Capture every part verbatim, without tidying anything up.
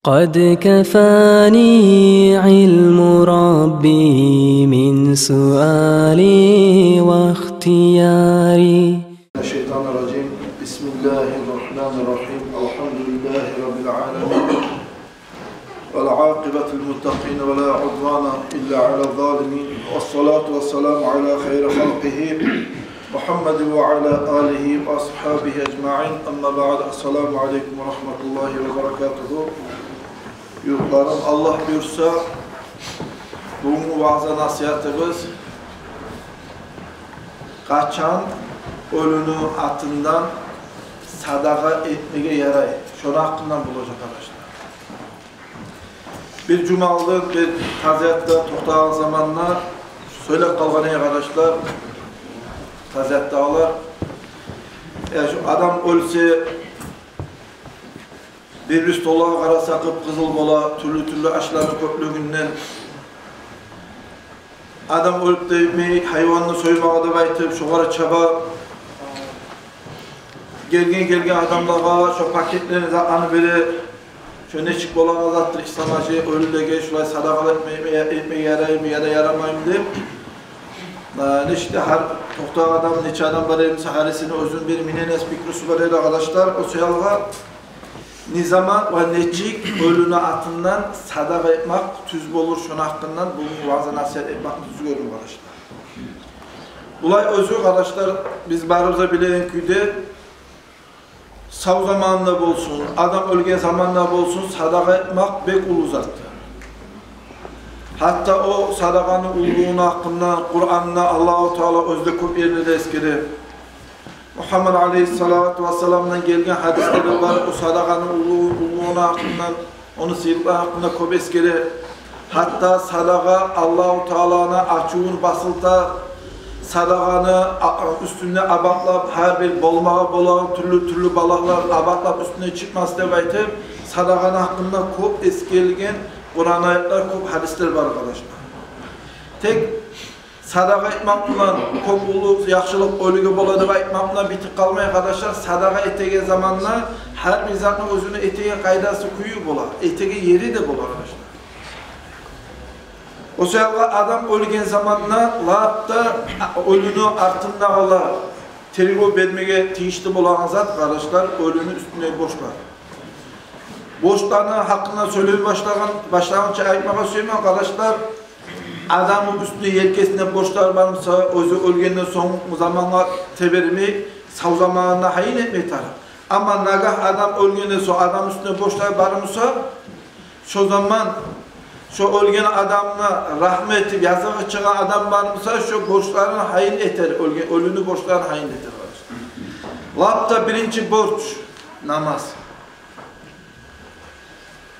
قد كفاني علم ربي من سؤالي واختياري. الشيطان الرجيم. بسم الله الرحمن الرحيم. الحمد لله رب العالمين. والعاقبة للمتقين ولا عدوان إلا على الظالمين. والصلاة والسلام على خير خلقه محمد وعلى آله وأصحابه أجمعين. أما بعد. السلام عليكم ورحمة الله وبركاته. Юртларым, Аллагь буюрса, бугюнгю ваъза-насигьатыбыз къачан оьлюню атындан садагъа этмеге ярай, шону гьакъындан болажакъ, къардашлар. Бир жума алдын бир тазиятда токътагъан заманда сёйлеп къалгъан эди, къардашлар, тазияттагъылар. Я, шу адам оьлсе, бир-бир столлагъа къараса, къып-къызыл бола, тюрлю-тюрлю ашланы кёплюгюнден. Адам оьлюп де битмей, гьайванны соймагъа деп айтып, шогъар чаба. Гелген-гелген адамлагъа шо пакетлени, затланы бере. Шо нечик болагъан затдыр, ислам гьажи, оьлюлеге шулай садагъа этмейми, этмеге яраймы яда ярамаймы деп. Э, нечик де гьар токътагъан адам, нече адам бар эди буса, гьарисини оьзюню бир мнениеси, пикрусу бар эди, къардашлар. О саялгъа не заман ва нечик оьлюню атындан садагъа этмек тюз болур, шону гьакъындан бугюн ваъза-насигьат этмекни тюз гёрдюм, къардашлар. Булай оьзю, къардашлар, биз барыбыз да билеген кюйде, сав заманында болсун, адам оьлген заманында болсун, садагъа этмек бек уллу затдыр. Гьатта о садагъаны уллулугъуну гьакъында Къуранда Аллагьу Таала оьзю де кёп ерлерде эсгере. Мугьаммад алейгьиссалату вассаламдан гелген гьадислер де бар о садагъаны уллу-, уллулугъуну гьакъындан, ону сыйлылыгъы гьакъында кёп эсгере. Гьатта садагъа Аллагьу Тааланы ачувун басылта, садагъаны а-, уьстюнде абатлап, гьар бир болмагъа болагъан тюрлю-тюрлю балагьлар абатлап уьстюне чыкъмас деп айтып, садагъаны гьакъында кёп эсгерилген Къуран аятлар, кёп гьадислер бар, къардашлар. Тек садагъа этмек булан кёп уллу яхшылыкъ оьлюге бола деп айтмакъ булан битип къалмай, къардашлар. Садагъа этеген заманда гьар бир затны оьзюню этеген къайдасы, кюю бола, этеген ери де бола, къардашлар. О саялгъа адам оьлген заманда лап да оьлюню артындагъылар тергев бермеге тийишли болагъан зат, къардашлар, оьлюню уьстюндеги борчлар. Борчланы гьакъында сёйлей башлагъан, башлагъанча айтмагъа сюемен, къардашлар. Адамны уьстюнде, елкесинде борчлар бар буса, оьзю оьлгенден сонг замангъа тебермей, сав заманында гьайын этмеге тарыкъ. Амма нагагь адам оьлгенден сонг адамны уьстюнде борчлар бар буса, шо заман шо оьлген адамны рагьму этип, языгъы чыгъагъан адам бар буса, шо борчларын гьайын этер, оьлген, оьлюню борчларын гьайын этер, къардашлар. Лап да биринчи борч — намаз.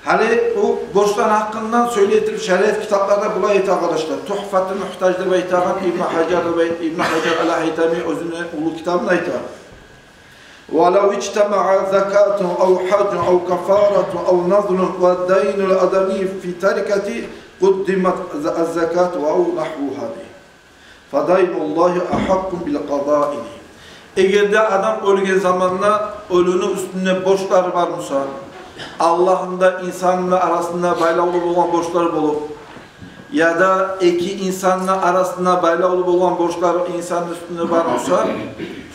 Гьали бу борчланы гьакъындан сёйлей туруп, шариат китапларда булай айта, къардашлар. Тугьфатул Мугьтаж деп айтагъан Ибну Гьажар, Ибну Гьажар ал-Гьайтами оьзюню уллу китабында айта: ولو اجتمع زكاة أو حج أو كفارة أو نذر ودين الآدمي في تركة قدمت الزكاة أو نحوها به. فدين الله أحق بالقضاء. Эгер де адам оьлген заманда оьлюню уьстюнде борчлар бар буса, Аллагьны да, инсанны да арасында байлавлу болгъан борчлар болуп, яда эки инсанны арасында байлавлу болгъан борчлар инсанны уьстюнде бар буса,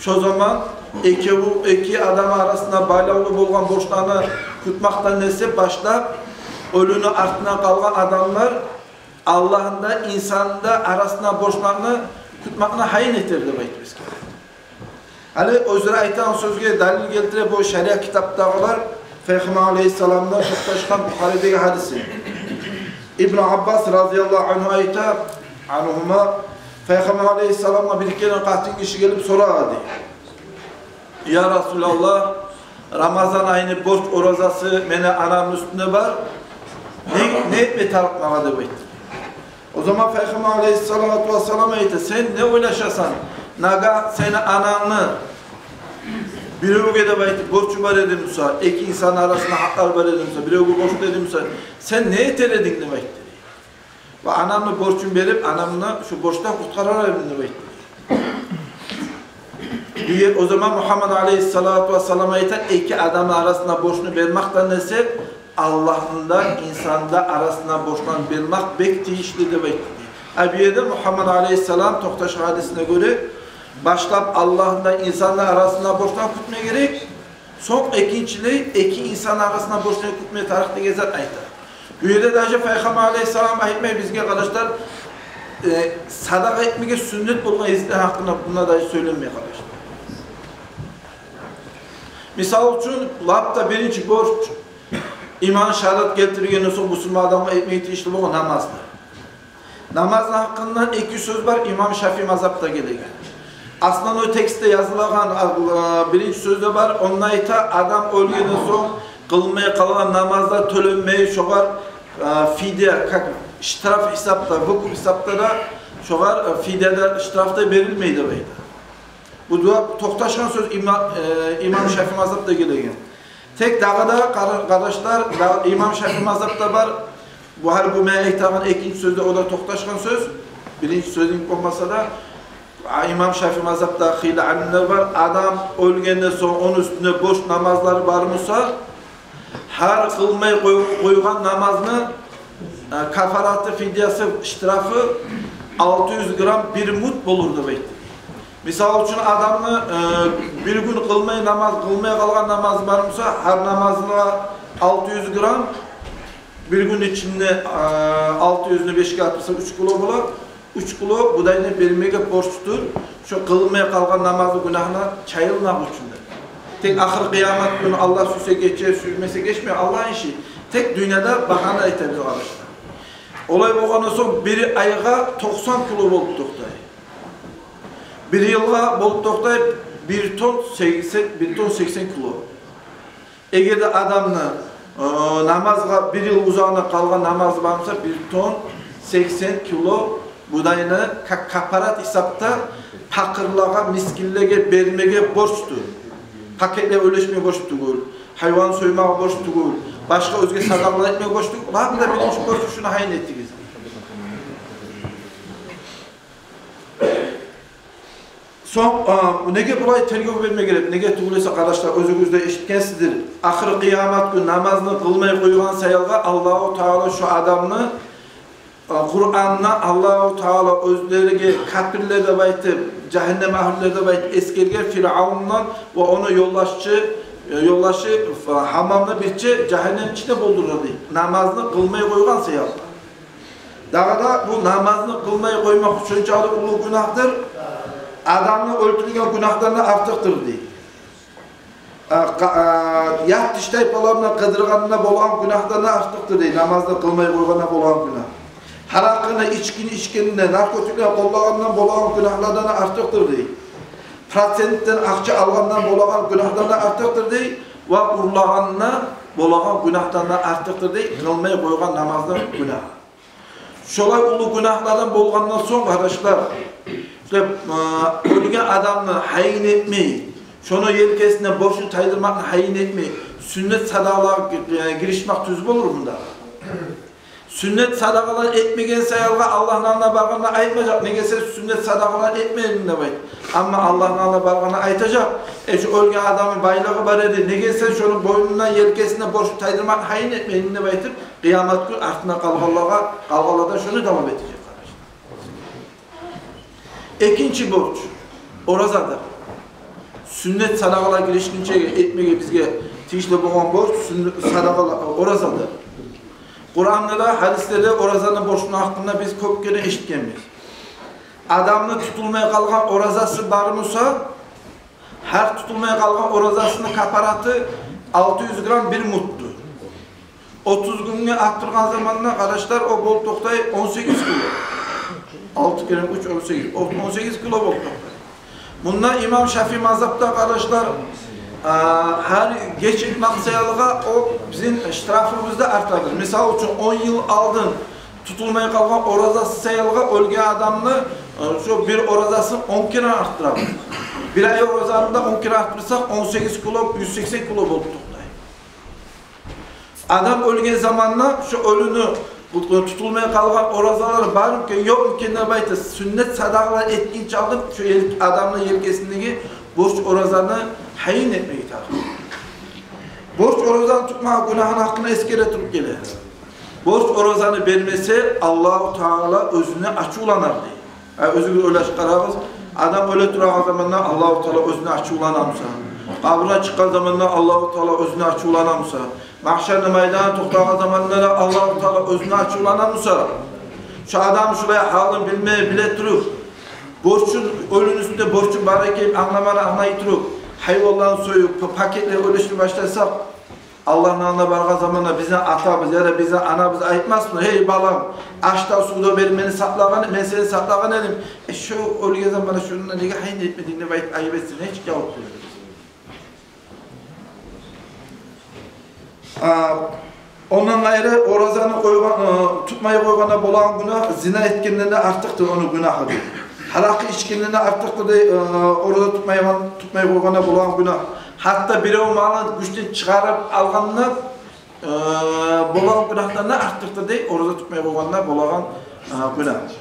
шо заман экевю, эки адамны арасында байлавлу болгъан борчланы кютмекден эсе башлап, оьлюню артына къалгъан адамлар Аллагьны да, инсанны да арасында борчланы кютмекни гьайын этер деп айтып эсгере. Гьали оьзлери айтагъан сёзге далил гелтире бу шариат китаптагъылар Пайхаммар алейгьиссаламдан токъташгъан Бухаридеги гьадиси. Ибну Аббас разияллагьу ангьу айта, ангьума, Пайхаммар алейгьиссаламгъа бир керен къатын гиши гелип сорагъан эди: «Я Расулаллагь, Рамазан айны борч оразасы мени анамны уьстюнде бар. Не, не этме тарыкъ магъа?» — деп айтды. О заман Пайхаммар алейгьиссалату вассалам айта: «Сен не ойлашасан? Нагагь сени анангны биревге деп айтып борчу бар эди буса, эки инсанны арасында гьакълар бар эди буса, биревге борчлу эди буса, сен не этер эдинг?» — деп айтды. «Ва анамны борчун берип, анамны шу борчдан къутгъарар эдим», — деп айтды. Бир, о заман Мугьаммад алейгьиссалату вассалам айта: «Эки адамны арасында борчну бермекден эсе, Аллагьны да, инсанны да арасына борчланы бермек бек тийишли деп айтды. А бу ерде Мугьаммад алейгьиссалам токъташгъан гьадисине гёре, башлап Аллагьны да, инсанны да арасына борчланы кютме герек. Сонг экинчилей, эки инсанны арасына борчланы кютме тарыкъ деген зат айта. Бу ерде даже Пайхаммар алейгьиссалам айтмай бизге, къардашлар, э, садагъа этмеге сюннет болгъан гезиклер гьакъында мунда даже сёйленмей, къардашлар. Мисал учун, лап да биринчи борч, иман шагьадат гелтиргенден сонг бусурман адамгъа этмеге тийишли болгъан намазды. Намазны гьакъындан эки сёз бар имам Шафии мазгьапда гелеген. Основной текстде язылагъан, а, биринчи сёзде бар, онда айта, адам оьлгенден сонг къылмай къалгъан намазлар тёленмей, шогъар, а, фидия, как штраф гьисапда, выкуп гьисапда да, шогъар, а, фидия да, штраф да берилмей деп айта. Бу да токъташгъан сёз имам, э, имам Шафии мазгьапда гелеген. Тек дагъы да, къар-, къардашлар, да, имам Шафии мазгьапда бар. Бу гьали бу мен айтагъан экинчи сёзде о да токъташгъан сёз. Биринчи сёзюнг болмаса да, а, имам Шафии мазгьапда хыйлы алимлер бар. Адам оьлгенден сонг ону уьстюнде борч намазлары бар буса, гьар къылмай къой-, къойгъан намазны, э, кафараты, фидиясы, штрафы алты юз грамм бир муд болур деп айтды. Мисал учун, адамны, э, бир гюн къылмай намаз, къылмай къалгъан намазы бар буса, гьар намазына алты юз грамм, бир гюн ичинде, э, алты юзню бешге атырса, уьч кило бола. Уьч кило будайны бермеге борчдур, шо къылмай къалгъан намазны гюнагьына чайылмакъ учун да. Тек ахыр къыямат гюню, Аллагь сюйсе гечер, сюймесе гечмей, Аллагьны иши. Тек дюньяда багьана этебиз, къардашлар. Олай болгъандан сонг бир айгъа токъсан кило болуп токътай. Бир йылгъа болуп токътай бир тонн сексен, бир тонн сексен кило. Эгер де адамны, э, намазгъа бир йыл узагъына къалгъан намазы бар буса, бир тонн сексен кило будайны ка-, кафарат гьисапда пакъырлагъа, мискинлеге бермеге борчдур. Пакетлеге уьлешмеге борч тюгюл, гьайван соймагъа борч тюгюл, башгъа оьзге садагъалар этмеге борч тюгюл. Лап да биринчи борч шуну гьайын этигиз. Сонг, а, неге булай тергев берме герек? Неге тюгюл эсе, къардашлар, оьзюгюз де эшитгенсиздир. Ахыр къыямат гюн намазны къылмай къойгъан саялгъа Аллагьу Таала шо адамны, а, Къуранда Аллагьу Таала оьзлеге капирлер деп айтып, жагьаннем агьлюлер деп айтып эсгерген Фиръавндан ва ону ёлдашчы, ёлдашы, а, Гьаманны бирче жагьаннем ичинде болдурар дей, намазны къылмай къойгъан саялгъа. Дагъы да бу намазны къылмай къоймакъ шончакъы уллу гюнагьдыр, адамны оьлтюрген гюнагьдан да артыкъдыр дей. А, къа-, а, ят тиштайпаларына къыдыргъанда болагъан гюнагьдан да артыкъдыр дей, намазны къылмай къойгъанда болагъан гюнагь. Гьаракъыны, ичкини ичгенде, наркотиклени къоллагъанда болагъан гюнагьлардан да артыкъдыр дей. Процентден акъча алгъанда болагъан гюнагьдан да артыкъдыр дей, ва урлагъанда болагъан гюнагьдан да артыкъдыр дей къылмай къойгъан намазны гюнагьы. Шолай уллу гюнагьлардан болгъандан сонг, къардашлар, шо, а, оьлген адамны гьайын этмей, шону елкесине борчну тайдырмакъны гьайын этмей, сюннет садагъалагъа ги-, э, гиришмек тюз болурму дагъы? Сюннет садагъалар этмеген саялгъа Аллагьны алдына баргъанда айтмажакъ, неге сен сюннет садагъалар этмединг деп айтып. Амма Аллагьны алдына баргъанда айтажакъ: «Э, шо оьлген адамны байлыгъы бар эди, неге сен шону бойнуна, елкесине борчну тайдырмакъны гьайын этмединг?» — деп айтып, къыямат гюн артына къалгъанлагъа, къалгъанлардан шону талап этежек, къардашлар. Экинчи борч оразадыр. Сюннет садагъалар гиришгинче этмеге бизге тийишли болгъан борч сюннет садагъалар, оразадыр. Къуранда да, гьадислерде оразаны борчуну гьакъында биз кёп керен эшитгенбиз. Адамны тутулмай къалгъан оразасы бар буса, гьар тутулмай къалгъан оразасыны капараты алты юз грамм бир мудду. Отуз гюнге арттыргъан заманда, къардашлар, о болуп токътай он сегиз кило. Алты керен уьч — он сегиз. О, он сегиз кило болуп токътай. Мунда имам Шафии мазгьапда, къардашлар, а, гьар гечикмек саялгъа о бизин штрафыбыз да артадыр. Мисал учун, он йыл алдын тутулмай къалгъан оразасы саялгъа оьлген адамны, э, шо бир оразасын он керен арттырабыз. Бир ай оразаны да он керен арттырсакъ, он сегиз кило, юз сексен кило болуп токътай. Адам оьлген заманда шо оьлюню тутулмай къалгъан оразалары бармы экен, ёкъму экен деп айтып, сюннет садагъалар этгинче алдын шо ел-, адамны елкесиндеги борч оразаны гьайын этмеге тарыкъ. Борч оразаны тутмагъа гюнагьны гьакъында эсгере туруп геле. Борч оразаны бермесе, Аллагьу Таала оьзюне ачувланар дей. Гьа, оьзюгюз ойлашып къарагъыз. Адам оьле турагъан заманда Аллагьу Таала оьзюне ачувлана буса, къабурдан чыкъгъан заманда Аллагьу Таала оьзюне ачувлана буса, магьшарны майданда токътагъан заманда да Аллагьу Таала оьзюне ачувлана буса, шу адам шулай гьалын билмей, биле туруп, борчун, оьлюню уьстюнде борчу бар экенин англаманы англай туруп, гьайванланы союп, па-, пакетлер оьлешдирип башласа, Аллагьны алдына баргъан заманда бизин атабыз яда бизин анабыз айтмасмы: «Гьей, балам, аш да, сув да берип мени сакълагъан, мен сени сакълагъан эдим. Э, шу оьлген заманда шуну неге гьайын этмединг?» — деп айтып, айып этсе, нечик жавап берер? А, ондан къайры, оразаны къойгъан, э, тутмай къойгъанда болагъан гюнагь зина этгенден де артыкъдыр ону гюнагьы дей. Гьаракъы ичгенден де артыкъдыр дей, э, ораза тутмайгъан, тутмай къойгъанда болагъан гюнагь. Гьатта бирев малын гючден чыгъарып алгъанда, э, болагъан гюнагьдан да артыкъдыр дей ораза тутмай къойгъанда болагъан, э, гюнагь.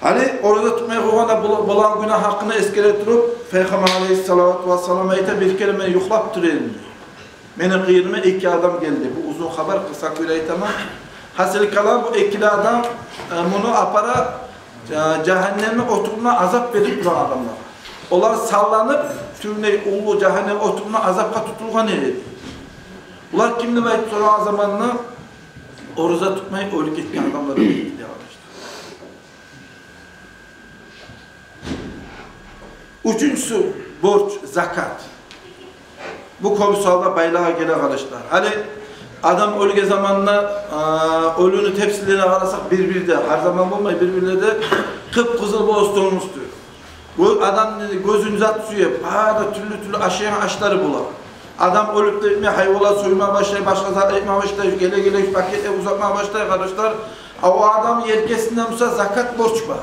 Гьали ораза тутмай къойгъанда бола-, болагъан гюнагь гьакъында эсгере туруп, Пайхаммар алайгьиссалату вассалам айта: «Бир керен мен юхлап тура эдим. Мени къырыйыма эки адам гелди». Бу узун хабар, къысгъа кюйде айтаман. Гьасили калам, бу эки де адам, э, муну апара, э, жагьаннемни отуна азап берип турагъан адамлар. Олар салланып, тюбюнде уллу жагьаннем отуна азапгъа тутулгъан эди. Булар ким деп айтып сорагъан заманда, ораза тутмай оьлюп гетген адамлар эди деп айтды. Уьчюнчюсю борч — закат. Бу кёбюсю гьалда байлагъа геле, къардашлар. Гьали адам оьлген заманда, а, оьлюню тепсилерине къарасакъ, бир-бирде, гьар заман болмай, бир-бирлерде къып-къызыл болуп тюшген. Бу адамны гёзюн зат сюе, бары да тюрлю-тюрлю ашайгъан ашлары бола. Адам оьлюп де битмей, гьайванлар союма башлай, башгъа зат этме башлай, геле-геле пакетлер узатма башлай, къардашлар. А о адам елкесинде буса закат борч бар.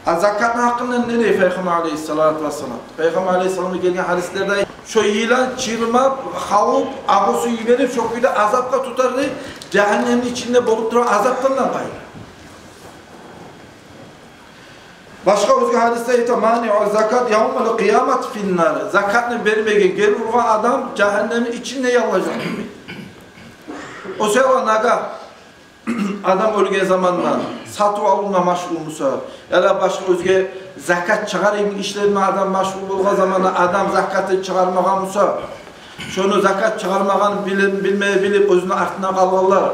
А закатны гьакъында не дей Пайхаммар алайгьиссалату вассалам? Пайхаммар алайгьиссаламгъа гелген гьадислерде: «Шо йылан чырмап, хавуп, агъусу йиберип, шо кюйде азапгъа тутар», — дей, жагьаннемни ичинде болуп турагъан азапдан да къайры. Башгъа оьзге гьадисде айта: «Маниъу закат явмал къиямати финнар». Закатны бермеген, гери ургъан адам жагьаннемни ичинде яллажакъ. О саялы нагагь адам оьлген заманда сатыв-алывгъа машгъул буса, яда башгъа оьзге закат чыгъарагъан ишлерине адам машгъул болгъан заманда адам закатын чыгъармагъан буса, шону закат чыгъармагъанын биле-, билмей, билип, оьзюню артына къалгъанлар,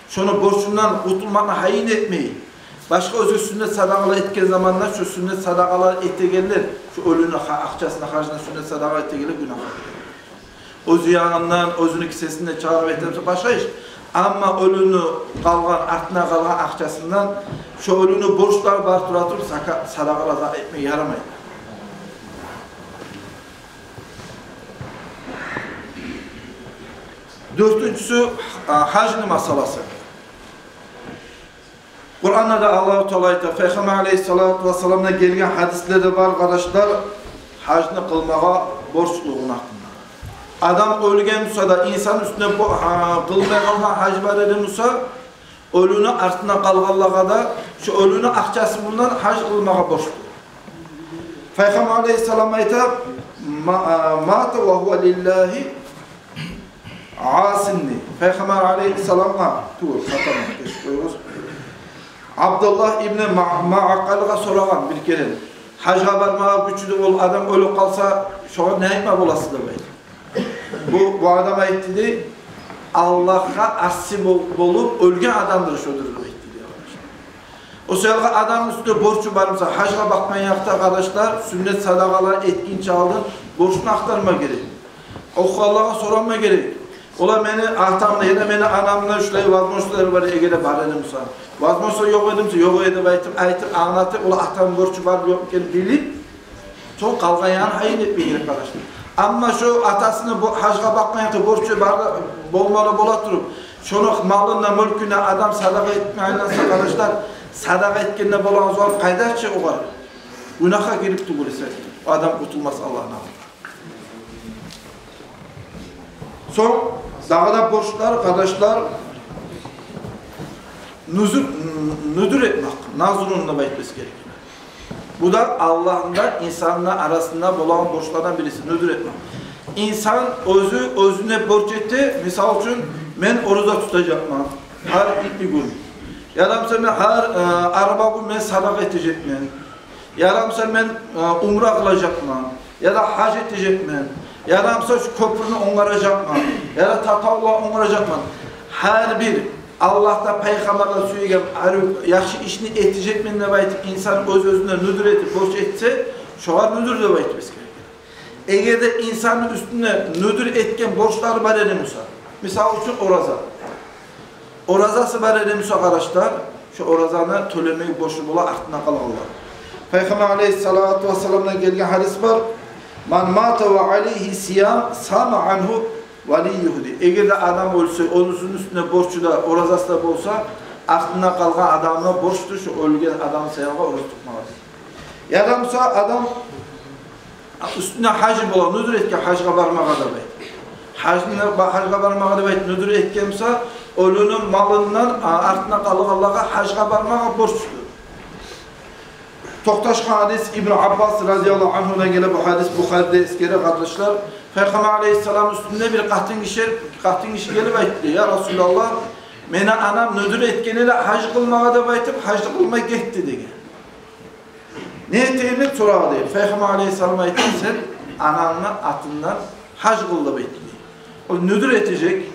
шону борчундан къутулмакъны гьайын этмей, башгъа оьзге сюннет садагъалар этген заманда, шо сюннет садагъалар этегенлер, шо оьлюню ха-, акъчасына, харжына сюннет садагъа этегенлер гюнагь. Оьзю янгындан оьзюню кисесинден чыгъарып этемсе, башгъа иш. Амма оьлюню къалгъан, артына къалгъан акъчасындан шо оьлюню борчлары бар тура туруп, зака-, садагъалар этмеге ярамай. Дёртюнчюсю, а, гьажны масъаласы. Къуранда да Аллагьу Таала айта, Пайхаммар алайгьиссалату вассаламдан гелген гьадислер де бар, къардашлар, гьажны къылмагъа борчлугъун гьакъында. Адам оьлген буса да, инсан уьстюне бо-, гьа, къылмай къалгъан гьаж бар эди буса, оьлюню артына къалгъанлагъа да шо оьлюню акъчасы булан гьаж къылмагъа борчлу. Пайхаммар алайгьиссалам айта: «Ма-, а, мата ва гьува лиллагьи асин», — дей. Пайхаммар алайгьиссаламгъа, тюгюл, хатаман, гечип къоюгъуз. Абдуллагь ибн Ма-, Маъкъалгъа сорагъан бир керен: «Гьажгъа бармагъа гючю де болуп, адам оьлюп къалса, шогъар не айтма боласыз?» — деп айта. Бу, бу адам айтды дей: «Аллагьгъа асси бол-, болуп оьлген адамдыр шо», — деп айтды дей. О саялы адамны уьстюнде борчу бар буса, гьажгъа бакъгъан якъда, къардашлар, сюннет садагъалар этгинче алдын борчну ахтарма герек. Охугъанлагъа сорама герек. Олар мени атамны яда мени анамны шулай возможностьлары бар, эгер де бар эди буса, возможностьлар ёкъ эди буса, ёкъ эди деп айтып, айтып, англатып, олар атамны борчу бар-ёкъ экенин билип, сонг къалгъан ягъын гьайын этме герек, къардашлар. Амма шо атасыны бо-, гьажгъа бакъгъан якъда борчу бар, болмагъа бола туруп, шону малын да, мюлкюн де адам садагъа этме айланса, къардашлар, садагъа этгенде болагъан зувап къайда чы огъар? Гюнагьгъа гирип тюгюл эсе, о адам къутулмас Аллагьны алдында. Сонг дагъы да борчлар, къардашлар, нюзюр, нюдюр этмек, назрун деп айтмасы герек. Бу да Аллагьны да инсанны арасында болагъан борчлардан бириси, нюдюр этмек. Инсан оьзю оьзюне борч эте, мисал учун, мен ораза тутажакъман гьар итни гюн. Яда буса мен гьар, э, арба гюн мен садагъа этежекмен. Яда буса мен, э, умра къылажакъман. Яда гьаж этежекмен. Яда буса шу кёпюрню онгаражакъман. Яда татавлар онгаражакъман. Гьар бир Аллагь да, пайхаммар да сюеген гьар яхшы ишни этежекмен деп айтып, инсан оьз-оьзюне нюдюр этип, борч этсе, шогъар нюдюр деп айтып эсгерген. Эгер де инсанны уьстюнде нюдюр этген борчлары бар эди буса, мисал учун, ораза. Оразасы бар эди буса, къардашлар, шо оразаны тёлемеге борчлу бола артына къалгъанлар. Пайхаммар алейгьиссалату вассаламдан гелген гьадис бар: «Ман мата ва алейгьи сиям, сама ангьу валийюгьу», — дей. Эгер де адам оьлсе, ону уьстюнде борчу да, оразасы да болса, артына къалгъан адамгъа борчдур шо оьлген адам саялы ораза тутмагъа, дей. Яда буса адам уьстюнде гьажы бола, нюдюр этген гьажгъа бармагъа деп айтып. Гьажны ба-, гьажгъа бармагъа деп айтып нюдюр этген буса, оьлюню малындан, а, артына къалгъанлагъа гьажгъа бармагъа борчдур. Токъташгъан гьадис Ибну Аббас разияллагьу ангьудан геле, бу гьадис Бухариде эсгере, къардашлар. Пайхаммар алейгьиссалам уьстюне бир къатын гиши, къатын гиши гелип айтды: «Я Расулаллагь, мени анам нюдюр этген эди гьаж къылмагъа деп айтып, гьаж къылмай гетди», — деген. «Не этейим?» — деп сорагъан, дей. Пайхаммар алейгьиссалам айтды: «Сен анангны атындан гьаж къыл», — деп айтды, дей. Ол нюдюр этежек,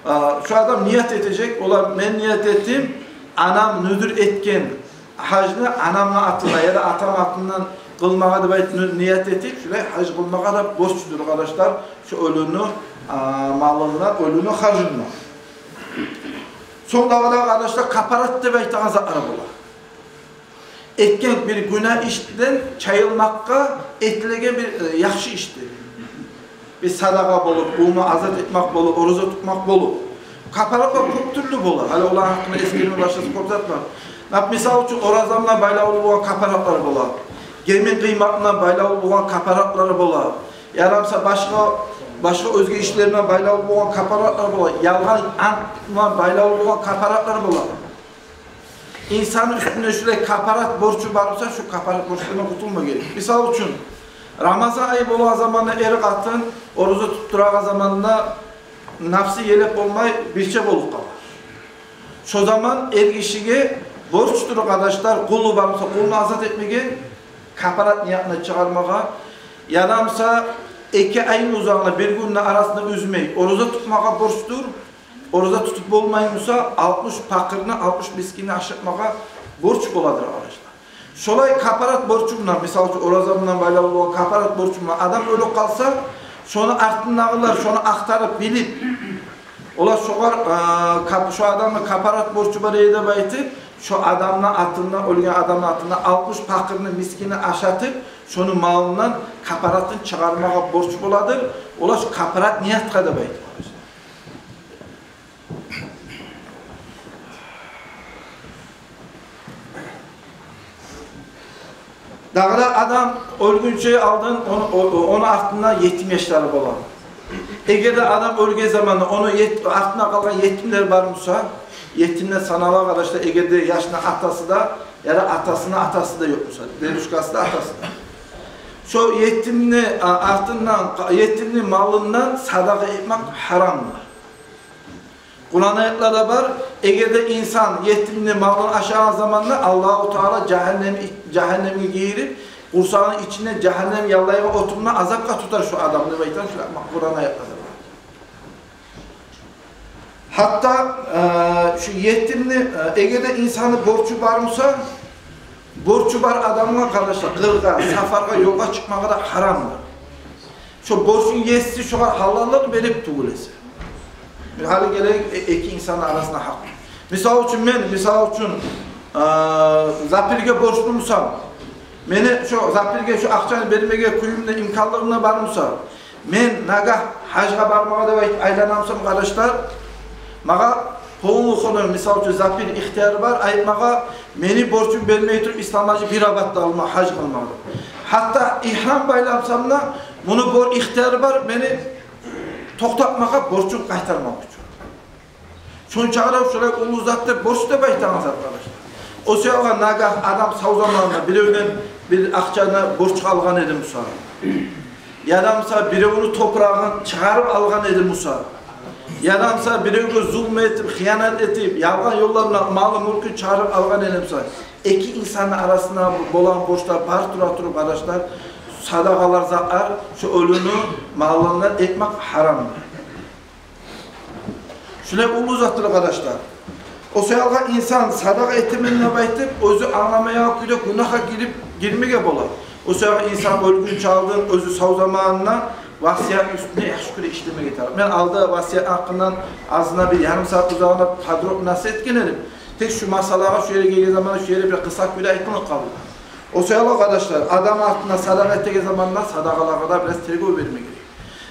а, шо адам ният этежек, ола: «Мен ният этдим, анам нюдюр этген гьажны анамны атына яда атам атындан къылмагъа», — деп айтып, ню-, ният этип, шулай гьаж къылмагъа да борчдур, къардашлар, шо оьлюню, а, малындан, оьлюню харжындан. Сонг дагъы да, къардашлар, капарат деп айтагъан затлар бола. Этген бир гюнагь ишден чайылмакъгъа этилеген бир, э, яхшы ишди. Бир садагъа болуп, къулну азат этмек болуп, ораза тутмакъ болуп. Капаратлар кёп тюрлю бола. Гьали оланы гьакъында эсгерме башласакъ, кёп зат бар. Нап-, мисал учун, ораза булан байлавлу болгъан капаратлар бола. Гемин къыйматына байлавлу болгъан капаратлар бола. Яда буса башгъа, башгъа оьзге ишлер булан байлавлу болгъан капаратлар бола. Ялгъан ант булан байлавлу болгъан капаратлар бола. Инсанны уьстюнде шулай капарат борчу бар буса, шо капарат борчлардан къутулма герек. Мисал учун, Рамазан ай болгъан заманда эр-къатын ораза тутуп турагъан заманда напсы елеп болмай, бирче болуп къала. Шо заман эр гишиге борчдур, къардашлар, къулу бар буса, къулну азат этмеге, капарат ниятына чыгъармагъа. Яда буса эки айны узагъына, бир гюнню арасында уьзмей, ораза тутмагъа борчдур. Ораза тутуп болмай буса, алтмыш пакъырны, алтмыш мискинни ашатмагъа борч боладыр, къардашлар. Шолай капарат борчу булан, мисал учун, ораза булан байлавлу болгъан капарат борчу булан адам оьлюп къалса, шону артындагъылар шону ахтарып билип, олар шогъар, э, кап-, шо адамны капарат борчу бар эди деп айтып, шо адамны атындан, оьлген адамны атындан алтмыш пакъырны, мискинни ашатып, шону малындан капаратын чыгъармагъа борч боладыр. Олар шо капарат ниятгъа деп айтып, къардашлар. Дагъы да адам оьлгюнче алдын ону, о-, о-, ону артында етим яшлары бола. Эгер де адам оьлген заманда ону ет-, артында къалгъан етимлер бар буса, етимлер санала, къардашлар, эгер де яшны атасы да, яда атасыны атасы да ёкъ буса, дедушкасы да, атасы да. Шо етимни, а, артындан, къа-, етимни малындан садагъа этмек гьарамдыр. Къуран аятларда бар, эгер де инсан етимни малын ашагъан заманда Аллагьу Таала жагьаннем, жагьаннемге гийирип, къурсагъыны ичинде жагьаннем яллайгъан отундан азапгъа тутар шо адамны деп айтгъан шо Къуран аятларда бар. Гьатта, э, шо етимни, э, эгер де инсанны борчу бар буса, борчу бар адамгъа, къардашлар, къыргъа, сапаргъа, ёлгъа чыкъмагъа да гьарамдыр. Шо борчну еси шогъар гьалаллыкъ берип тюгюл эсе. Гьали гелейик, э-, эки инсанны арасында гьакъ. Мисал учун, мен, мисал учун, э, Запирге борчлу бусам, мени шо Запирге шо акъчаны бермеге кююмде, имканлыгъымда бар буса, мен нагагь гьажгъа бармагъа деп айтып айлана бусам, къардашлар, магъа полный ходом, мисал учун, Запир ихтияры бар айтмагъа, мени борчум бермей туруп, Исламгьажи бир абат да алма, гьаж къылмагъа. Гьатта игьрам байласам да, муну бор ихтияры бар мени токътатмагъа, борчун къайтармакъ учун. Шончакъы да шолай уллу зат деп, борч деп айтагъан зат, къардашлар. О саялы нагагь адам сав заманында биревден бир акъчаны борчгъа алгъан эдим буса, яда буса биревню топурагъын чыгъарып алгъан эди буса, яда буса биревге зулму этип, хыянат этип, ялгъан ёллар булан малын, мюлкюн чыгъарып алгъан эди буса, эки инсанны арасында болагъан борчлар бар тура туруп, къардашлар, садагъалар, закат, шо оьлюню малындан этмек гьарам. Шулай уллу затдыр, къардашлар. О саялы инсан садагъа этемен деп айтып, оьзю англамайгъан кюйде гюнагьгъа гирип, гирмеге бола. О саялы инсан оьлгюнче алдын, оьзю сав заманында васиятны уьстюнде яхшы кюйде ишлемеге тарыкъ. Мен алда васиятны гьакъындан азына бир ярым сагьат узагъына подробно насигьат этген эдим. Тек шу масъалагъа, шу ерге гелген заманда шу ерде бир къысгъа кюйде айтылып къалды. О саялы, къардашлар, адам артына садагъа этеген заманда садагъалагъа да бираз тергев бермеге герек.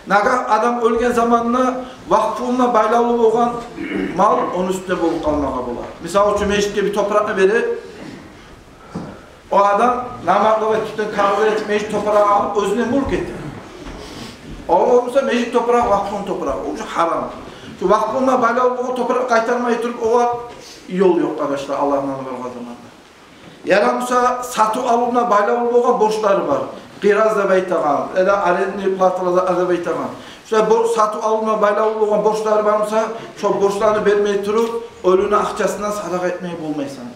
Нагагь адам оьлген заманда вакъфуна байлавлу болгъан мал ону уьстюнде болуп къалмагъа бола. Мисал учун, межитге бир топуракъны бере, о адам намазлыкъ этип, тюпден кагъызлар этип, межит топурагъын алып, оьзюне мюлк эте. О болмаса, межит топурагъы вакъфуну топурагъы, о уьчюн гьарам. Шу вакъфуна байлавлу болгъан топуракъны къайтармай туруп, огъар ёл ёкъ, къардашлар, Аллагьны алдына баргъан заманда. Яда буса сатыв-алывгъа байлавлу болгъан борчлары бар. Къираз деп айтагъан, яда арендный платалар деп айтагъан. Шулай бо-, сатыв-алывгъа байлавлу болгъан борчлары бар буса, шо борчланы бермей туруп, оьлюню акъчасындан садагъа этмей болмайсан.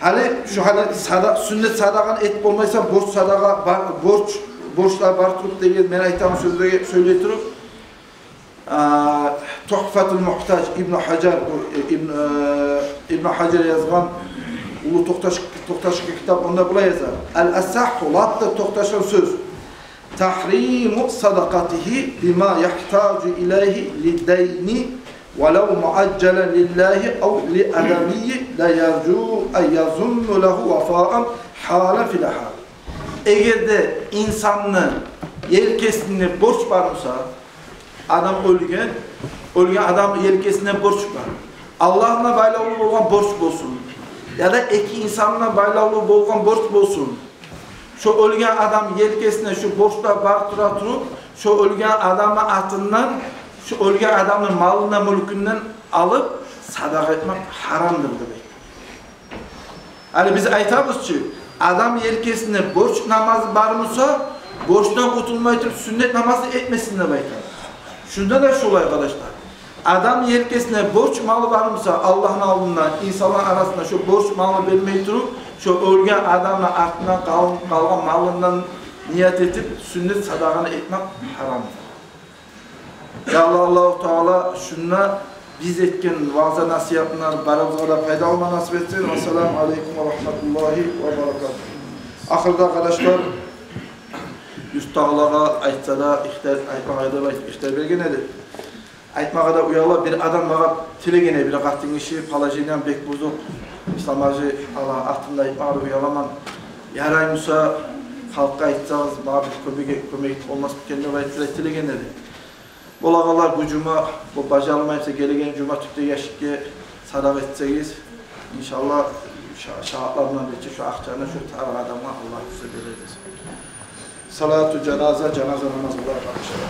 Гьали шу гьали сада-, сюннет садагъаны этип болмайсан, борч садагъа бар, борч, борчлар бар туруп деген, мен айтагъан сёзлеге сёйлей туруп, а, Тухфатул Мухтаж, Ибну Гьажар, бу, э, Ибну, э, Ибну Гьажар язгъан уллу токъташ-, токъташгъан китап, онда булай яза: «Ал-асахху», лап да токъташгъан сёз, «тагьриму садакъатигьи бима ягьтажу илайгьи лиддайни, валав муажжалан лиллагьи ав ли адамийи ла яржу ан язунну лагьу вафаан гьалан фил гьал». Эгер де инсанны елкесинде борч бар буса, адам оьлген, оьлген адамны елкесинде борч бар. Аллагьгъа байлавлу болгъан борч болсун, яда эки инсангъа байлавлу болгъан борч болсун. Шо оьлген адам елкесинде шо борчлар бар тура туруп, шо оьлген адамны атындан, шо оьлген адамны малындан, мюлкюнден алып, садагъа этмек гьарамдыр деп айта. Гьали биз айтабыз чы, адам елкесинде борч намазы бар буса, борчдан къутулмай туруп, сюннет намазны этмесин деп айтабыз. Шунда да шолай, къардашлар. Адам елкесинде борч малы бар буса, Аллагьны алдында, инсанлар арасында шо борч малны бермей туруп, шо оьлген адамны артындан къал-, къалгъан малындан ният этип, сюннет садагъаны этмек гьарам. Я Аллагь, Аллагьу Таала шунда биз этген ваъза-насигьатындан барыбызгъа да пайда алма насип этсин. Ассаламу алейкум ва рагьматуллагьи ва баракатугь. Ахырда, къардашлар, юртдагъылагъа айтса да, ихтияр, айтмагъа да айт-, ихтияр берген эди. Айтмагъа да уяла, бир адам магъа тилеген эди, бир къатын гиши, положениям бек бузукъ, Ислам-гьажи, Аллагьны атында айтмагъа да уяламан. Ярай буса, халкъгъа айтсагъыз, магъа бир кёмек, кёмек болмас микен деп айтып тилеген эди. Болагъанлар бу жума, бу бажарылмай буса, гелеген жума тюпдеги яшикге садагъа этсегиз, иншаллагь, ша-, шагьатлар булан бирче шо акъчаны шо тарыкъ адамгъа Аллагь буюрса берербиз. Салату жаназа, жаназа намаз къылар, къардашлар.